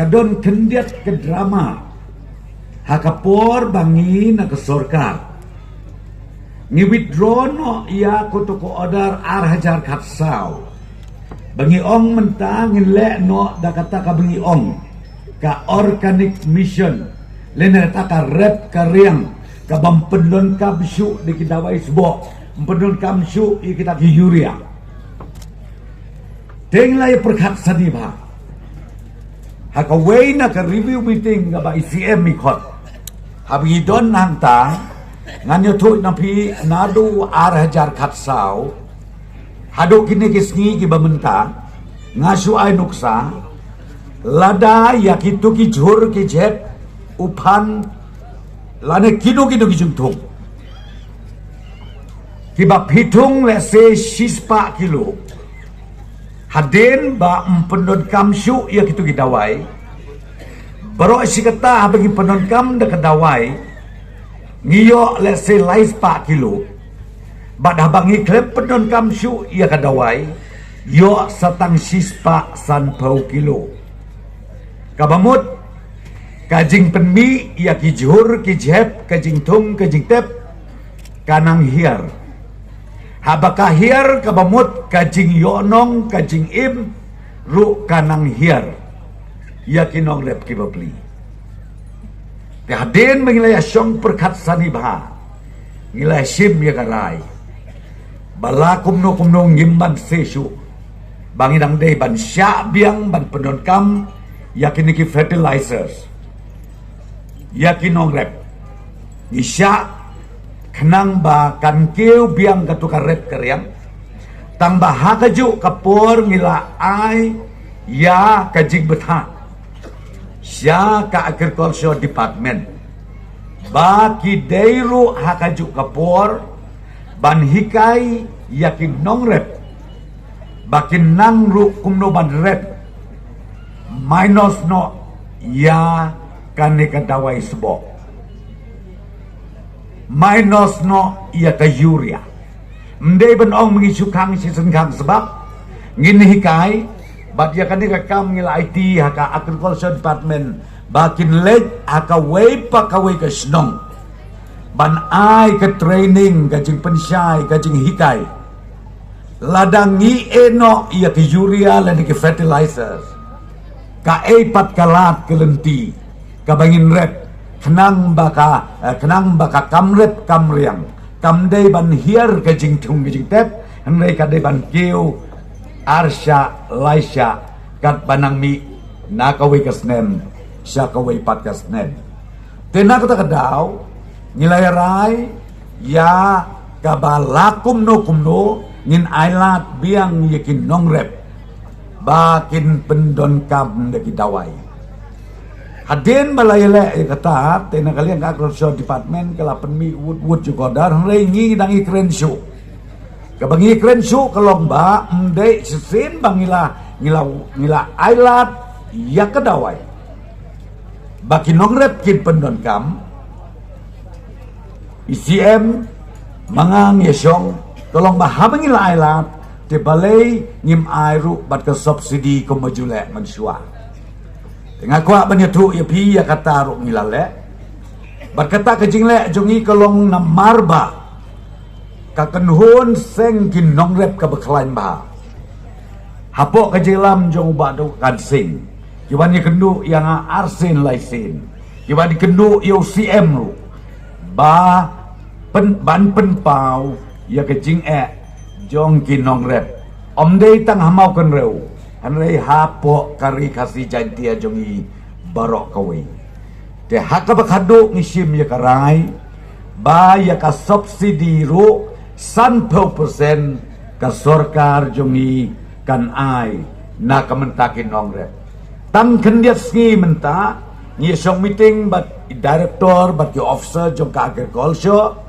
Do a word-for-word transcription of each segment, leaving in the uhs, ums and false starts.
Don khyndiat ka drama ha ka por ba ngi na ka sorkar ngi withdraw noh ïa kato ka order ar hajar khatsaw. Ba ngi ong mynta ngin leh noh da kata kaba ngi ong ka organic mission, lane kata ka rep ka riang kaba ym pyndonkam shuh da ki dawai sboh, ym pyndonkam shuh ïa kita ki urea. Te ngi la ïa pyrkhat sani bha ha kawei na ka review meeting kaba i C M i khot. Haba ngi don hangta, ngan ïathuh na phi, naduh ar hajar khatsaw haduh kine ki sngi kiba mynta, nga shu ai nuksa, lada ïa kito ki jhur ki jhep, u phan, lane kino kino ki jingthung, kiba phi thung lehse shispah kilo, hadien ba ym pyndonkam shuh ïa kito ki dawai, baroh shi katta haba ngi pyndonkam da ka dawai ngi ïoh lehse laispah kilo, bad haba ngi khlem pyndonkam shuh ïa ka dawai, ïoh sa tang shispah sanphew kilo. Kaba mut, ka jingpynmih ïa ki jhur ki jhep, ka jingthung ka jingtep, ka nang hiar. Haba ka hiar, kaba mut ka jingïohnong ka jingim ruh ka nang hiar ïa ki nongrep kiba pli. Te hadien ba ngi la ïa shong pyrkhat sani bha, ngi la ïa shim ïa ka rai ba la kumno kumno ngim banse shuh ba ngi dang dei ban shah biang ban pyndonkam ïa kine ki fertilizers ïa ki nongrep. Ngi shah khnang ba kan kiew biang kato ka rep ka riang. Tang ba ha kajuh ka por ngi la ai ïa ka jingbthah sha ka Agriculture Department ba ki dei ruh ha kajuh ka por ban hikai ïa ki nongrep ba kin nang ruh kumno ban rep, minus noh ïa kane ka dawai sboh, minus noh ïa ka urea. Ym dei ban ong ba ngi shu khang shisien khang, sabab ngin hikai, bad ïa kane ka kam ngi la aiti ha ka Agriculture Department ba kin leit ha kawei pa kawei ka shnong ban ai ka training, ka jingpynshai, ka jinghikai. Lada ngi ai noh ïa ka urea lane ki fertilizers, kaei pat ka lad ka lynti kaba ngin rep khnang ba ka, eh, khnang ba ka kam rep kam riang kam dei ban hiar ka jingthung ka jingtep, hynrei ka dei ban kiew arshah laishah katba nang mih na kawei ka snem sha kawei pat ka snem. Te na kata ka daw ngi la ïa rai ïa kaba la kumno kumno ngin ailad biang ïa ki nongrep ba kin pyndonkam da ki dawai. Hadien ba la ïaleh ïa kata, te na ka liang ka Agriculture Department ka la pynmih wut wut jingorder, hynrei ngi dang ïakren shuh. Kaba ngi ïakren shuh ka long ba ym dei shisien ba ngi la, ngi la, ngi la ailad ïa ka dawai ba ki nongrep kin pyndonkam. I C M ma nga ngi ïa shong, ka long ba haba ngi la ailad, te balei ngim ai ruh bad ka subsidy kumba ju leh mynshuwa. Te nga kwah ban ïathuh ïa phi, ïa kata ruh ngi la leh. Bad kata ka jingleh jong ngi ka long namar ba ka kynhun seng ki nongrep kaba khlaiñ bha hapoh ka jingïalam jong u Bah Dokan Sing, ki wan ïakynduh ïa nga arsien laisien, ki wan ïakynduh ïa u C M ruh ba pyn, ban pynpaw ïa ka jingeh jong ki nongrep, ym dei tang ha Mawkynrew, hynrei hapoh ka Ri Khasi Jaiñtia jong ngi baroh kawei. Te ha kaba khadduh ngi shim ïa ka rai ba ïa ka subsidy ruh sanphew percent ka sorkar jong ngi kan ai na ka bynta ki nongrep. Tang khyndiat sngi mynta ngi shong meeting bad i director bad ki officer jong ka agriculture.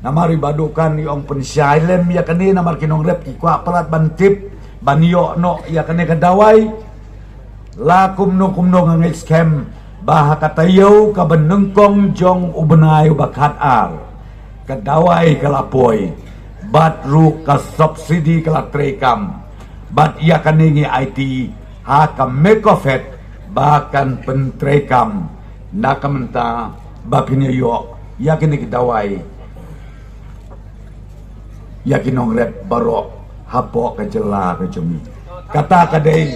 Namar i Bah Dokan i ong pynshai lem ïa kane namar ki nongrep ki kwah palat ban tip ban ïoh noh ïa kane ka dawai. La kumno kumno nga ngeit skhem ba ha ka taïew kaba nyngkong jong u bnai uba khatar, ka dawai ka la poi bad ruh ka subsidy ka la treikam. Bad ïa kane ngi aiti ha ka MECOFED ba kan pyntreikam na ka bynta ba phin ïoh ïa kine ki dawai ïa ki nongrep baroh hapoh ka jylla ka jong ngi. Kata ka dei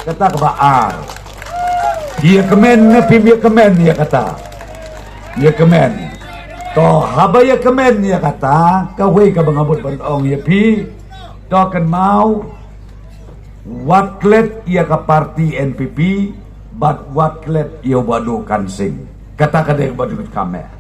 kata kaba ar. Ïa kmen ne phim ïa kmen ïa kata. Ïa kmen. To haba ïa kmen ïa kata, kawei kaba nga bud ban ong ïa phi. To kynmaw, wat klet ïa ka parti N P P bad wat klet ïa u Bah Dukan Singh. Kata ka dei kaba dei ka meh.